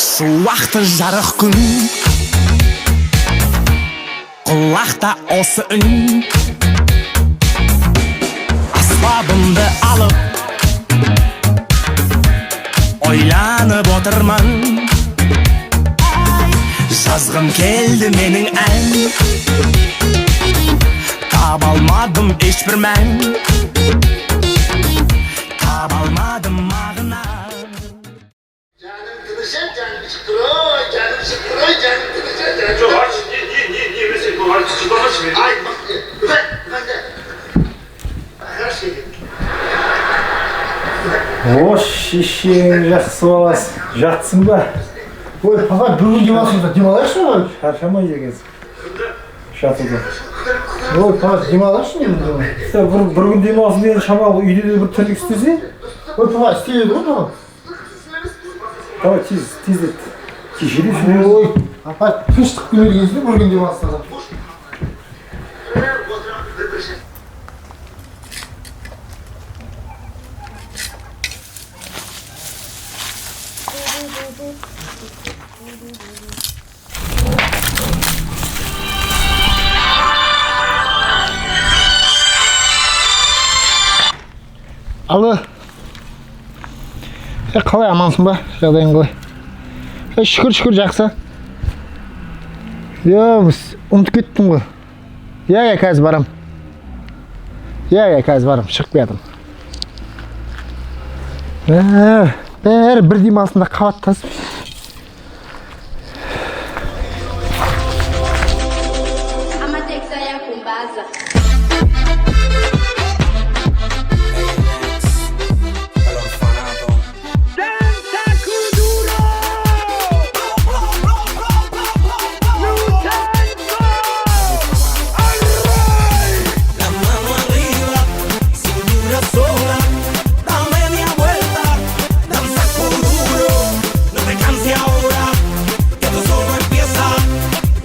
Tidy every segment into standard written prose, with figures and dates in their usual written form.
Шуақты жарық күн, құлақта осы үн. Аспабымды алып ойланып отырмын. Жазғым келді менің ән, таба алмадым ешбір мән, таба алмадым мағына. Жаным тыныш, жаным шыққыр, жаным шыққыр, жаным тыныш, жаным. Жоқ, айтшы, не мәселе бұл, айтшы, жыламашы мені. Ай, үфә, үфә. Қарашы екен. О, шешең жақсы баласы. Жатсың ба? Ой, папа, бүгін демалысымыз, демалайықшы ғой. Шаршамай екенсің. Жатуда. Ой, папа, демалайықшы не бұл. Сен бір күн демалсын деген шамалы үйде де бір тірлік істесе. Ой, папа, істеп еді ғой, папа. Давай тез, тездет. Кеше де сөйлесіп. Ой, папа, тыныштық бермегенсің бір күн демалыста. Алло. Қалай, амансың ба? Жағдайың қалай? Шүкір, шүкір, жақсы. Иә, ұмытып кеттім ғой. Иә, иә, қазір барам. Иә, иә, қазір барам, шығып келатырмын. Бәрі бір демалысында қабаттасып. Amateksi ayakhumbaza. La mano arriba, cintura sola, da media vuelta, danza duro, no te canses ahora, que esto solo empieza,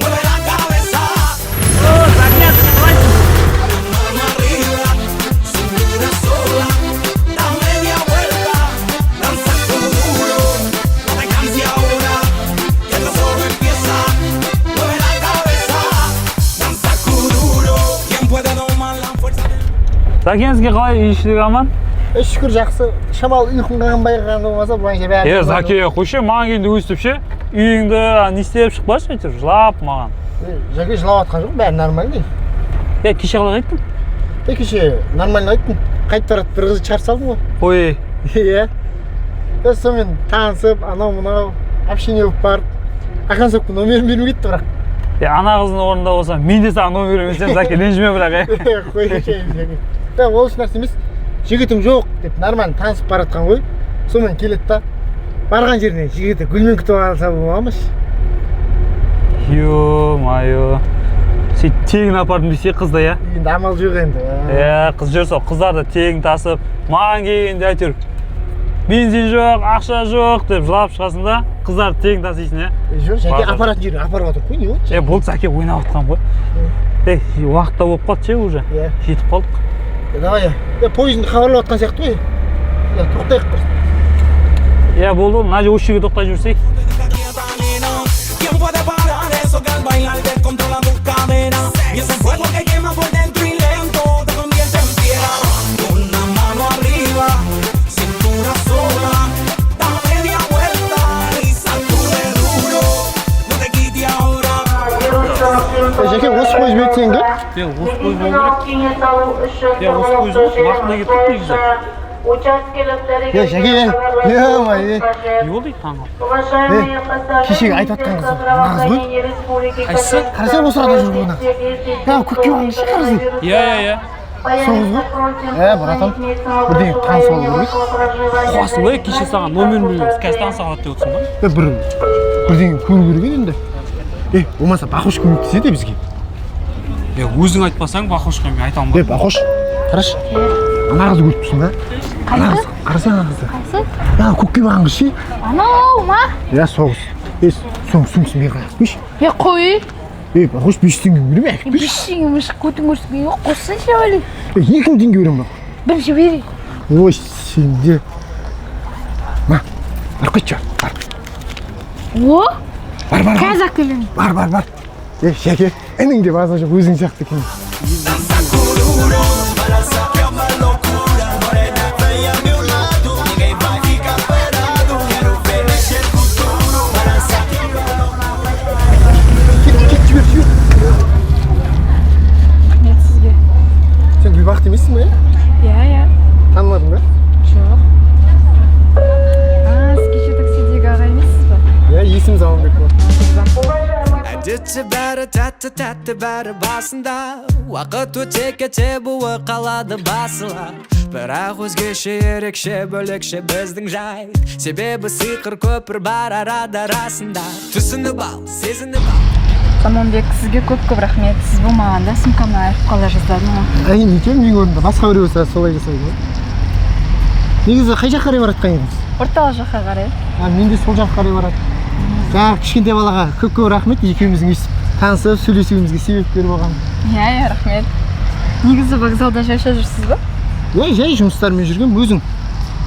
mueve la cabeza. La mano arriba, cintura sola, da media vuelta, danza duro, no te canses ahora, que esto solo empieza, mueve la cabeza, danza duro. ¿Quién puede domar la fuerza del Заке, қалай, үй ішілік аман? Шүкір, жақсы. Шамалы ұйқым қанбай қалғаны болмаса, былайынша бәрі. Е, Заке, қойшы, маған келгенде өстіп ше, үйіңді не істеп шықпашы, әйтеуір жылап маған. Жәке, жылап жатқан жоқ, бәрі нормальный. Е, кеше қалай қайттың? Кеше нормально айттым. Қайтып барады бір қызды шығарып салдым ғой. Қой. Иә. Сонымен танысып, анау мынау общение болып барып, оконцовка номерін бермей кетті бірақ. Е, ана қыздың орнында болсам, мен де саған номер бермесем, Заке, ренжіме бірақ, е. Қой, Жәке. Да, ол еш нәрсе емес. Жігітім жоқ деп нормально танысып бара жатқан ғой. Сонымен келеді да, барған жеріне жігіті гүлмен күтіп алса бола ма? Ё-моё. Сен тегін апардым десе қызды, иә? Енді амал жоқ енді. Е, қыз жүр сол, қыздарды тегін тасып, маған келгенде әйтеуір бензин жоқ, ақша жоқ деп жылап шығасың да, қыздарды тегін тасисың, иә? Жоқ, Жәке, Базар. апаратын жеріне апарып жатыр ғой, не болды? Е, болды, Заке, ойнап жатқан ғой. Ей, уақыт та болып қалды ше уже. Иә. Жетіп қалдық. Давай, е, пойыздың хабарлап жатқан сияқты ғой. Иә, тоқтайық бір. Иә, болды, мына жер осы жерге тоқтай жүрсек. ¿Quién puede parar eso que al bailar descontrola tus caderas? Y ese fuego que quema por dentro y lento te convierte en piedra. Con la mano arriba, cintura sola, da media vuelta y sacude duro. No te quites ahora. Жәке, осы пойыз бетсең да? Е, осы пойыз болу керек. Е, осы пойыз ғой, уақытында келіп тұр негізі. Е, Жәке, е-мое. Не болды дейді таңғы? Кешегі айтып жатқан қыз мына қыз ғой. Қайсысы? Қарасай, осы арада жүр ғой мына қыз. Иә, көкке барған ше, қарасай. Иә, иә, иә. Сол қыз ғой. Е, братан, бірдеңе танысып алу керек. Қуасың ба, кеше саған номерін береміз, қазір таныса қалады деп отырсың ба? Е, бірдеңе көру керек еді енді. Е, болмаса Бақош көмектеседі бізге. Е, өзің айтпасаң, Бақошқа мен айта Е, алмадым. Бақош, қарашы. Ана қызды көріп тұрсың ба? Ана қыз, қарасай ана қызды. Қайсы? Ана көкке барған қыз ше? Анау ма? Иә, сол қыз. Е, соның сумкасын бері қарай қойшы. Е, қой. Е, Бақош, 500 теңге беремін, әкеліп берші. 5 теңге емес, көтің көрсетпей қоссайшы, әуелі. Е, 2000 теңге беремін, Бақош. Бірінші бер. Ой, сенде. Ма, барып қайтшы, бар. О, Бар, бар, бар. Қазір алып келемін. Бар, бар, бар. Е, Шәке, інің де базар жоқ, өзің сияқты екен. Кет, кет, жібер, жібер. Рахмет сізге. Сен Гүлбақыт емессің ба, иә? Иә. Танымадың ба? Жоқ. А, сіз кеше таксидегі аға емессіз ба? Иә, есімім Заманбек болады. Әдетте бәрі тәтті, тәтті бәрі басында. Уақыт өте кете буы қалады басыла. Бірақ өзгеше, ерекше, бөлекше біздің жайт. Себебі сиқыр көпір бар арада расында. Түсініп ал, сезініп ал. Заманбек, сізге көп көп рахмет. Сіз болмағанда сумкамнан айырып қала жаздадым ғой. Әй, неге менің орнымда басқа біреу болса, солай жасайды ғой. Негізі қай жаққа қарай бара жатқан едіңіз? Орталық жаққа қарай. А, мен де сол жаққа қарай барады. Жаңағы кішкентай балаға көп көп рахмет, екеуміздің өйстіп танысып сөйлесуімізге себепкер болған. Иә, рахмет. Негізі вокзалда жайша жүрсіз ба? Иә, жай жұмыстармен жүргенмін, өзің?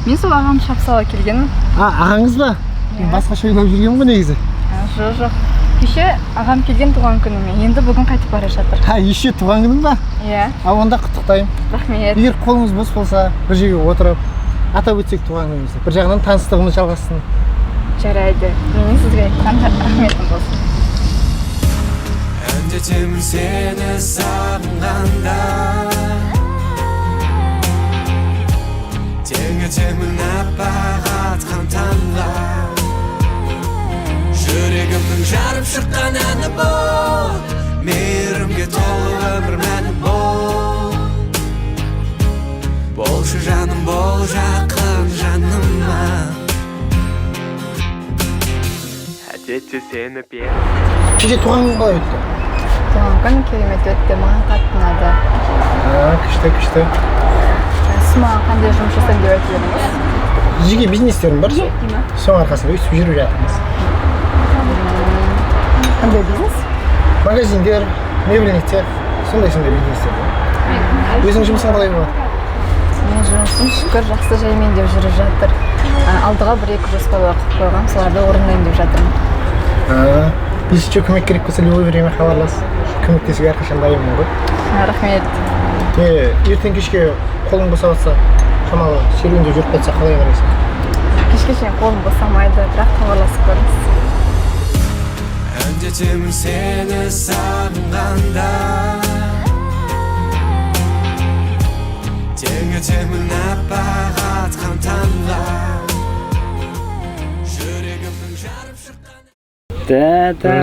Мен сол ағам шап сала келгенмін. А, ағаңыз ба? Мен Иә. басқаша ойлап жүргенмін ғой негізі. А, жоқ, жоқ. Кеше ағам келген туған күніме, енді бүгін қайтып бара жатыр. А, еще туған күнің ба? Иә. А, онда құттықтаймын. Рахмет. Егер қолыңыз бос болса, бір жерге отырып атап өтсек туған күнімізді, бір жағынан таныстығымыз жалғассын. Жарайды, менің сізге айтқан рахметім болсын. Әндетемін сені сағынғанда. Теңетемін аппақ атқан таңға. Жүрегімнің жарып шыққан әні бол. Мейірімге толы өмір мәні бол. Болшы жаным, бол жақын жаныма. Әдетте сені Кеше туған күн қалай өтті? Туған күн керемет өтті, маған қатты ұнады. А, күшті, күшті. Сіз маған қандай жұмыс жасаймын деп айтып едіңіз? Жеке бизнестерім бар, соның арқасында өйстіп жүріп жатырмыз. Қандай бизнес? Магазиндер, мебельный цех, сондай сондай бизнестер. Өзіңнің жұмысың қалай болады? Менің жұмысым, шүкір, жақсы, жаймен деп жүріп жатыр. Алдыға бір екі жоспарлар қойып қойғанмын, соларды орындаймын деп жатырмын. А, если что, көмек керек болса, любой время хабарлас, көмектесуге әрқашан дайынмын ғой. Рахмет. Не, ертең кешке қолың босап жатса, шамалы серуендеп жүріп қайтсақ, қалай қарайсың? Кешке шейін қолым босамайды, бірақ хабарласып көріңіз. Әндетемін сені сағынғанда. Теңетемін аппақ атқан таңға. Жүрегімнің жарып шыққан Та та.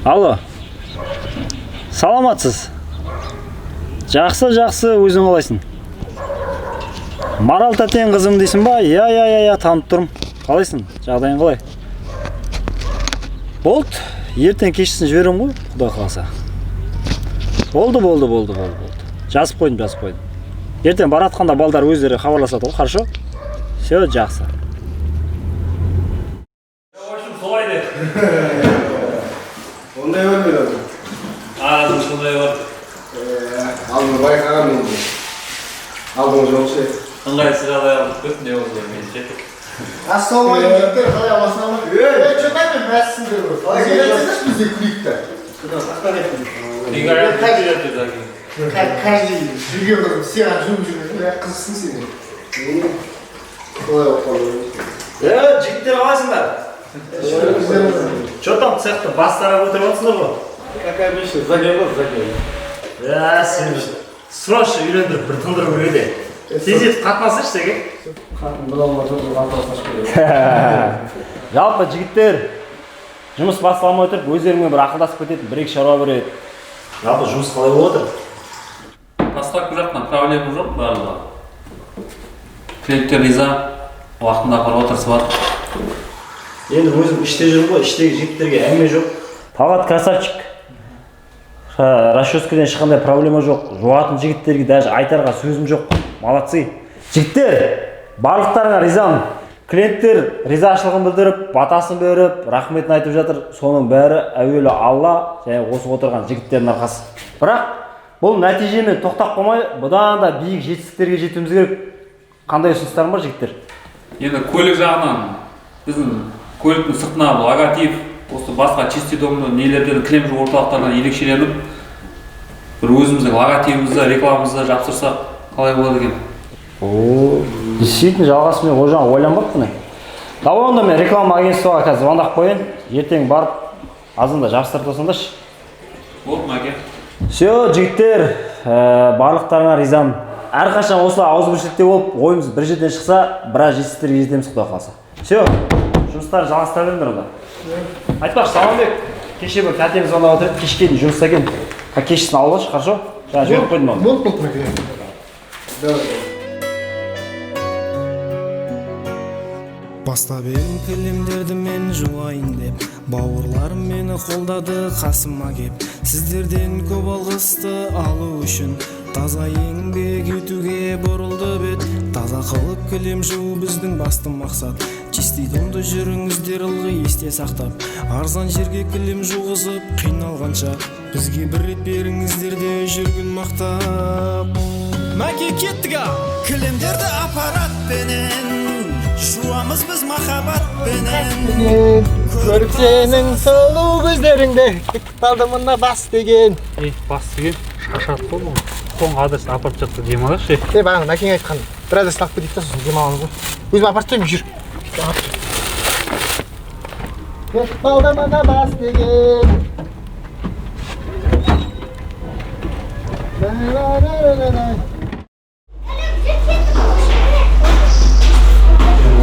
Алло. Саламатсыз. Жақсы, жақсы, өзің қалайсың? Марал тәтен қызым дейсің ба? Иә, танып тұрмын. Қалайсың? Жағдайың қалай? Болды, ертең кешкісін жіберемін ғой, құдай қаласа. Болды, болды, болды, болды, болды. Жазып қойдым, жазып қойдым. Ертең баратқанда балдар өздері хабарласады ғой, хорошо? Все, жақсы. В общем, солай де. Ондай бар ма еді? А, сондай бар. Алдын байқаған енді. Алдыңғы жолы ше. Ыңғайсыз жағдай алып кетті, не болды, мен жеттік. Ассалаумағалейкум, жігіттер, қалай, амансыңдар ма? Ей, че там, мен мәзсіңдер ғой. Сен айтсаңдаршы, бізде күлейік та. Каждый жүрген қызым саған жуып жүрген, иә, қызықсың сен. Солай болып қалды. Е, жігіттер, қалайсыңдар? Че там, цехта бастары көтеріп жатсыңдар ғой? Как обычно, загон ғой, загон. Иә, сен срочно үйлендіріп бір тындыру керек еді. Тездетіп қатынасайшы, сәке. Қатын бола алмай тұрып қатынасаш керек. Жалпы, жігіттер, жұмыс басталмай тұрып өздеріңмен бір ақылдасып кететін бір екі шаруа бар еді. Жалпы жұмыс қалай болып отыр? Поставка жақтан проблема жоқ, барлығы. Клиенттер риза, уақытында апаруға тырысып жатыр. Енді өзім іште жүрмін ғой, іштегі жігіттерге әңгіме жоқ. Талғат красавчик. Расческіден ешқандай проблема жоқ. Жуатын жігіттерге даже айтарға сөзім жоқ. Молодцы. Жігіттер, барлықтарыңа ризамын. Клиенттер ризашылығын білдіріп, батасын беріп, рахметін айтып жатыр. Соның бәрі әуелі Алла және осы отырған жігіттердің арқасы. Бірақ Бұл нәтижемен тоқтап қалмай, бұдан да биік жетістіктерге жетуіміз керек. Қандай ұсыныстарың бар, жігіттер? Енді көлік жағынан біздің көліктің сыртына логотип, осы басқа Чистый домның нелерден, кілем жуу орталықтарынан ерекшеленіп, бір өзіміздің логотипімізді, рекламамызды жапсырсақ қалай болады екен? О, действительно, Жалғас, мен ол жағын ойланбаппын. Давай онда мен реклама агентствоға қазір звондап қояйын. Ертең барып азанда жабыстырып тастаңдаршы. Болды, Мәке. Все, жігіттер, барлықтарыңа ризамын. Әрқашан осылай ауызбіршілікте болып, ойымыз бір жерден шықса, біраз жетістіктерге жетеміз, құдай қаласа. Все, жұмыстарды жалғастыра беріңдер онда. Айтпақшы, Саламбек, кеше бір тәтем звондап отыр еді, кешке дейін жұмыста екен. Кешкісін алып алшы, хорошо? Жаңа жіберіп қойдым оны. Болды, болды, Мәке. Бастап едім кілемдерді мен жуайын деп, бауырларым мені қолдады қасыма кеп. Сіздерден көп алғысты алу үшін таза еңбек етуге бұрылды бет. Таза қылып кілем жуу біздің басты мақсат. Чистый домды жүріңіздер ылғи есте сақтап. Арзан жерге кілем жуғызып қиналғанша, бізге бір рет беріңіздер де жүргін мақтап. Мәке, кеттік ал! Кілемдерді аппаратпенен жуамыз біз махаббатпенен. Көріп сенің сұлу көздеріңді, кетіп қалды мына бас деген. Ей, бас деген, шаршадық қой бүгін. Соңғы адресін апарып жатса, демалайықшы. Е, бағана Мәкең айтқан бір адрес алып кетейік та, сосын демаламыз ғой. Өзім апарып тастаймын, жүр. Кетіп қалды мына бас деген. Ла-ла-ла-ла-ла.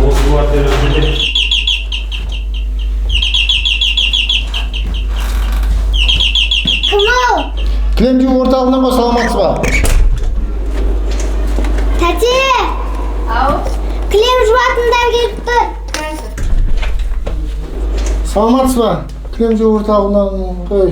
Осы квартира жетеді. Кім ол? Кілем жуу орталығынан ғой, саламатсыз ба? Тәте! Ау. Кілем жуатындар келіп тұр. Саламатсыз ба? Кілем жуу орталығынан ғой.